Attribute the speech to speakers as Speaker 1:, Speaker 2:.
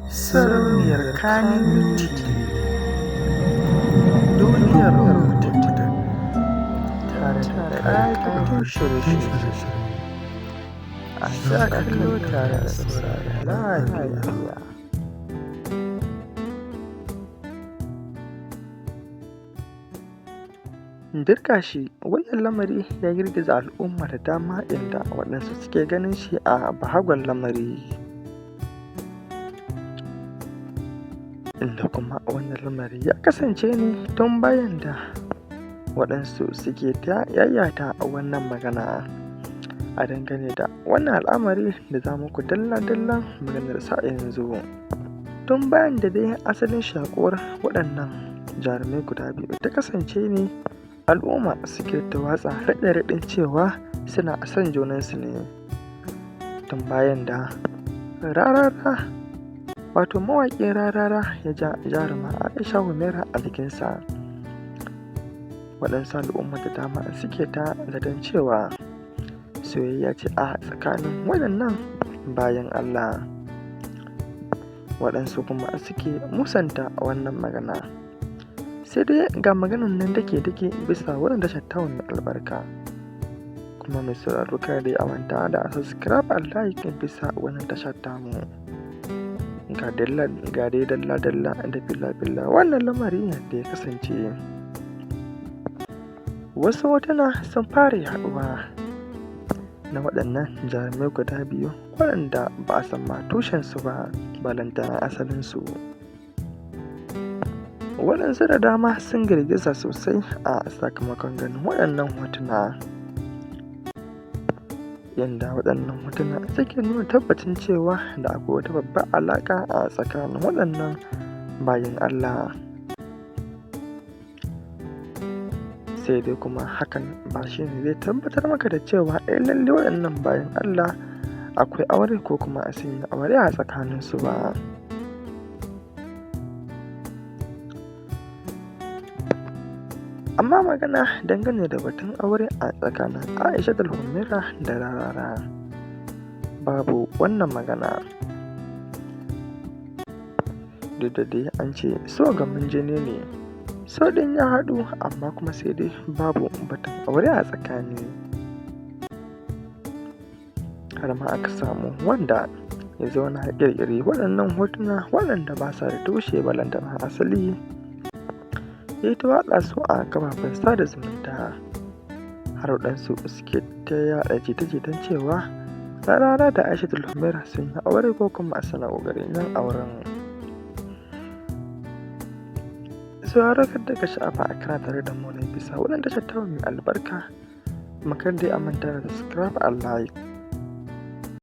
Speaker 1: Sarauniyar Kannywood TV, duniyar rahotanni tare da ƙayatar shirye-shirye. A sha kallo tare da saurare lafiya. Dirƙashi, wannan lamari ya girgiza al'umma da dama, inda waɗansu suke ganin shi a bahagon lamari. Inda kuma wannan lamari ya kasance ne tun bayan da waɗansu suke ta yayata wannan magana a dangane da wannan al'amari da za muku dalla-dallan maganarsa a yanzu. Tun bayan da dai asalin shaƙuwar waɗannan jarumai guda biyu ta kasance ne, al'umma suke ta watsa raɗe-raɗin cewa suna son junansu ne. Tun bayan da Rarara, wato mawaƙin Rarara, ya ja jaruma Aisha Humaira a jikinsa, waɗansu al'umma da dama suke ta zaton cewa soyayya ce a tsakanin waɗannan bayin Allah. Waɗansu kuma suke musanta wannan magana. Sai dai ga maganan nan dake-dake bisa wannan tashar tamu mai albarka. Kuma mai sauraro, kada dai a manta da subscribe and like bisa wannan tashar tamu. Ga dai dalla-dalla da filla-filla wannan lamari da ya kasance. Wasu hotuna sun fara yaɗuwa na waɗannan jarumai guda biyu, waɗanda ba a san ma tushensu ba, balantana asalinsu. Waɗansu da dama sun girgiza sosai a sakamakon ganin waɗannan hotuna, yanda waɗannan hotuna suke nuna tabbacin cewa da akwai wata babbar alaƙa a tsakanin waɗannan bayin Allah. Sai dai kuma hakan ba shi ne zai tabbatar maka da cewa lallai waɗannan bayin Allah akwai aure ko kuma sun yi aure a tsakaninsu ba. Amma magana dangane da batun aure a tsakanin Aisha Humaira da Rarara, babu wannan magana. Duk da dai an ce so gaman jini ne, so ɗin ya haɗu, amma kuma sai dai babu batun aure a tsakani. Har ma aka samu wanda ya zauna ya ƙirƙiri waɗannan hotuna, waɗanda ba sa da tushe balantana asali, ya yi ta watsa su a kafafen sada zumunta, har waɗansu suke ta yaɗa jita-jitan cewa Rarara da Aisha Humaira sun yi aure ko kuma suna ƙoƙarin yin auren. Sauraro, kada ka sha'afa, a kana tare da mu ne bisa wannan tashar tamu mai albarka. Kuma kar dai a manta da subscribe and like.